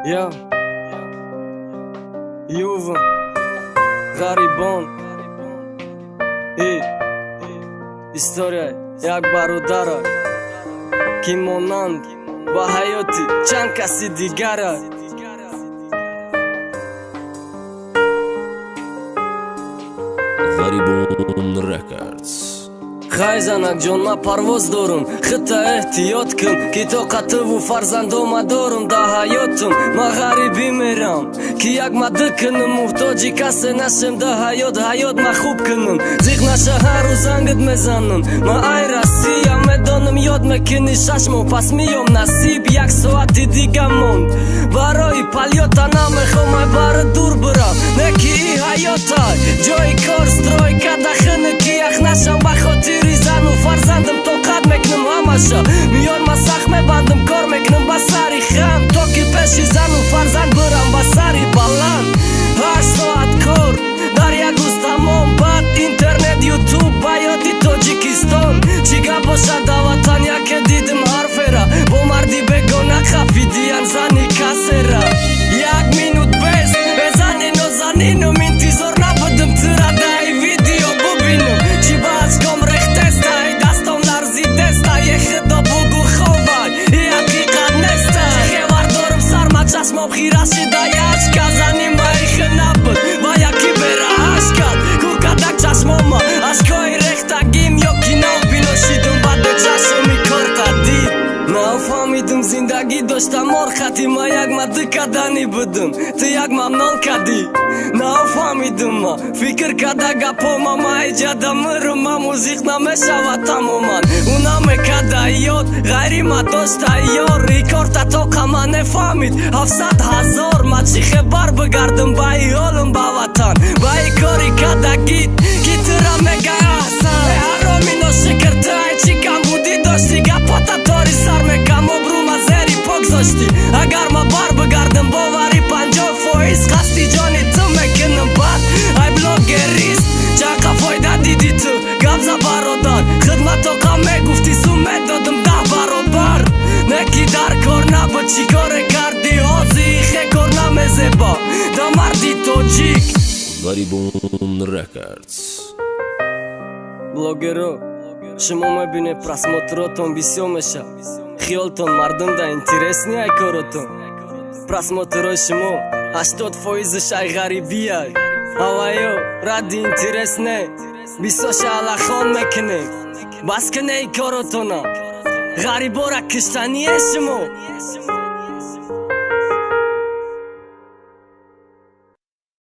Я Юва Ғарибон. И история як бародара, ки монанд ба ҳаёти чанд каси дигара. Ғарибон Рекордс. Хай, занакҷон, ман парвоз дорум, хита эҳтиёт кун, ки тоқатуву фарзандома дорум да ҳаётум. Ман ғарибӣ мерам, ки як маду кунам, муҳтоҷи касе нашем да ҳаёт, ҳаёт ма хуб кунам. Зиқ наша, ҳар рӯз зангит мезанам. Ман ай Россия, медонам, ёд мекунӣ. 6 моҳ пас миём, насиб. Як соати дига монд барои полёт а. Намехом ай бары дур бирам, не ки и ҳаётай, ҷои кор, стройка да хиники ях нашам. Ба хотири зану фарзандам тоқат мекунам ҳамаша. Миён ма сахт мебандам, кор мекунам ба сари хам, то ки пеши зану фарзанд бирам ба сари баланд. 8 соат кор дар як рӯз тамом, баъд интернет, ютуб, ба ёди Тоҷикистон. Чӣ гап бошад да ватан? Яке дидим ҳарфера, бо марди бегона хафидиян зани касера. Як минут без безани нозанинум интизор набудам тура даи видео бубинам. Чӣ ба ашком рехтестай, дастом ларзидестай. Е худо, бугу ховай, и ҳақиқат нестай. Хевар дорум сарма, чашмом хира шида ашка. Зани маихе набуд ва яки бераҳаш кард, куркадак чашмома ашкои рехтагим. Ё ки нав бино шидум, баъде чашми корта дид. Нафаҳмидум, зиндагӣ дошта мор хати. Ма як маду кадани будум, ту як мамнол кадӣ. Нафаҳмидум, ма фикр када гапома, ма иҷада мурум, ма музиқ намешавад тамоман. Ӯ намекада ёд, ғайри ма дошта ёр. Рекорда тоқа ма нефаҳмид, 700 000. Ма чӣ хебар бигардум ба и ҳолум ба ватан, ба и кори кадагит, ки тура мега аҳсан. Ҳароми ношикр, ту ай чӣ камбудӣ дошти? Гапота тори сар мекам, обрӯма зери по гузоштӣ. Агар ма бар бигардам, боварӣ, 50% қасди ҷони ту мекунам. Баъд ай блогерист чақа фоида дидӣ ту? Гап за, бародар. Хидмат тоқа мегуфтӣ, сум медодам 10 баробар. Не ки дар кор набуд, чӣ коре кардӣ? Ҳозир хе кор намезеба да марди тоҷик. Ғарибон Рекордс. Блогеро, шумо мебинед, просмотр отон бисёр меша, хиёлтон мардум да интересный ай коротон. Просмотр ои шумо 80 фоизаш ай ғарибиай. Авайё ради интерес не, бисёрша аллахон мекунем. Бас кунеи коротона, ғарибора киштание шумо.